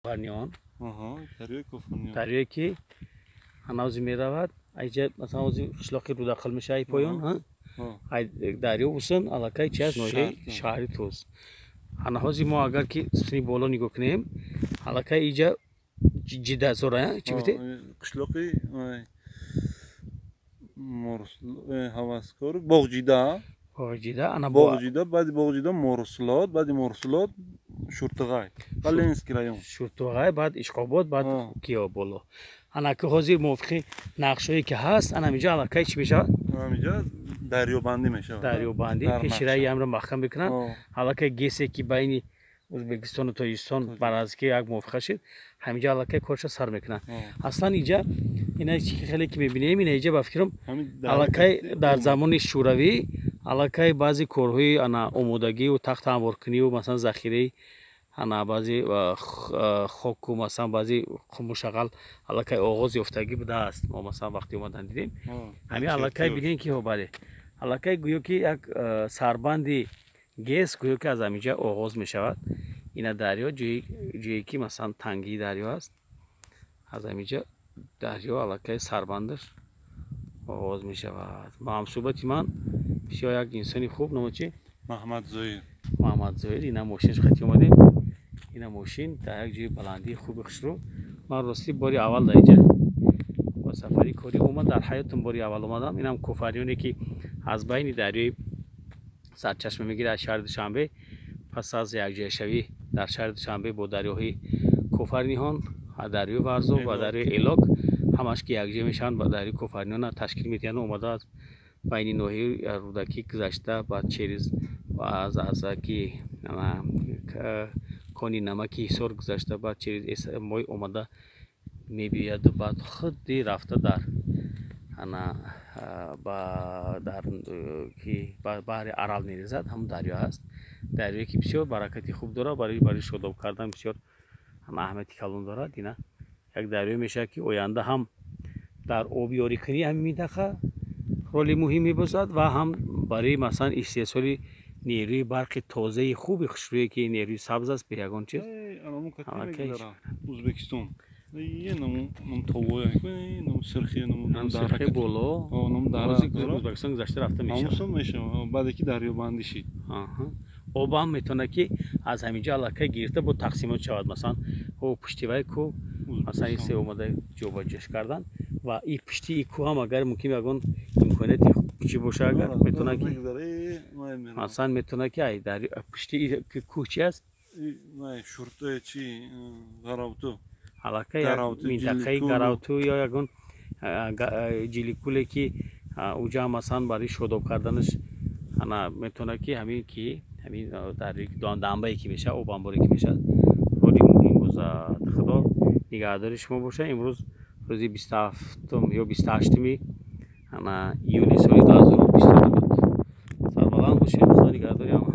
Кофарнион. Дарёи Кофарнион. Дарёе ки ҳанӯзи меравад, айҷа масалан ҳози қишлоқи Рудақил мешавад, ай поён, ай дарё усон аллакай чи аст, ноҳияи шаҳри Тӯс. Ҳана ҳози мо агар ки сини боло нигоҳ кунем, аллакай иҷа Ҷидазора чӣ гуфте? Қишлоқи Ҳаваскор, Боғҷида. Боғҷида, ана. Боғҷида, баъди Боғҷида Морслот, баъди Морслот Шуртуғай, баъд Ленинский район. Шуртуғай, баъд Ишқобод, баъд киё боло. Ана ки ҳозир мувофиқи нақшҳое ки ҳаст, ана ҳаминҷо аллакай чӣ мешавад? Ҳаминҷо дарёбандӣ мешавад. Дарёбандӣ, пешираи ямро маҳкам мекунанд. Аллакай ГЭСе ки байни Ӯзбекистону Тоҷикистон бар ки як мувофиқа шуд, ҳаминҷо аллакай корша сар мекунанд. Аслан инҷа ина хеле ки мебинем, ина инҷа ба фикрам аллакай дар замони Шӯравӣ аллакай баъзе корҳои ана омодагию тахта ҳамворкунию, масалан, захираи ана баъзе хоку, масалан, баъзе қумушағал аллакай оғоз ёфтагӣ будааст. Мо, масалан, вақте омадан дидем, ҳамин аллакай бинем ки бале, аллакай гӯё ки як сарбанди ГЭС гӯё ки аз ҳаминҷа оғоз мешавад. Ина дарё, ҷое ки, масалан, тангии дарё аст, аз ҳаминҷа дарё аллакай сарбандаш оғоз мешавад. Ба ҳамсӯҳбати ман бисёр як инсони хуб, номо чи? Маҳмадзоир. Маҳмадзоир. Ина мошинаш қати омадем. Ина мошин дар як ҷои баландии хуби хушрӯ. Ман ростӣ бори аввал дар инҷа бо сафари корӣ омад, дар ҳаётам бори аввал омадам. Инам Кофарионе ки аз байни дарёи сарчашма мегирад аз шаҳри Душанбе, пас аз якҷояшавӣ дар шаҳри Душанбе бо дарёҳои Кофарниҳон, дарёи Варзоб ва дарёи Элок, ҳамаш ки якҷоя мешаванд, ба дарёи Кофарниҳона ташкил медиҳанд. Омада аз байни ноҳияи Рӯдакӣ гузашта, баъд через аз ки кони намаки Ҳисор гузашта, баъд через мой омада мебиёяду баъд худи рафта дар ана ба дар ки баҳри Арал мерезад. Ҳамон дарё аст, дарёе ки бисёр баракати хуб дорад, барои шодоб кардан бисёр аҳамияти калон дорад. Ина як дарё мешавад, ки оянда ҳам дар обёрикунии ҳамин минтақа роли муҳим мебозад ва ҳам барои, масалан, истеҳсоли нерӯи барқи тозаи хуби хушрӯе, ки нерӯи сабз аст, бе ягон чиз. Ӯзбекистон Сирхи боло Ӯзбекистон гузашта рафта мешавад, баъде ки дарёбандӣ шид. Обам метавонад ки аз ҳаминҷо аллакай гирифта бо тақсимот шавад, масалан, пушти вай кӯ, масалан, ин се омада ҷобаҷош кардан ва и пушти и кӯ ҳам агар мумкин ягон имконияти чӣ боша, агар метавонад ки, масалан, метавонад ки ай дар пушти кӯ чи аст? Ғаравту. Аллакай як минтақаи Гаравту ё ягон Ҷиликуле ки уҷа, масалан, барои шодоб карданаш ана метавонад ки ҳамин ки ҳамин дар дамбае ки мешавад, обанборе ки мешавад, роли муҳим бозад. Худо нигаҳдори шумо бошад. Имрӯз рӯзи 27-ум ё 28-уми ана июли соли 2022 буд. Сарбаланд бошед, Худо нигаҳдори ҳама.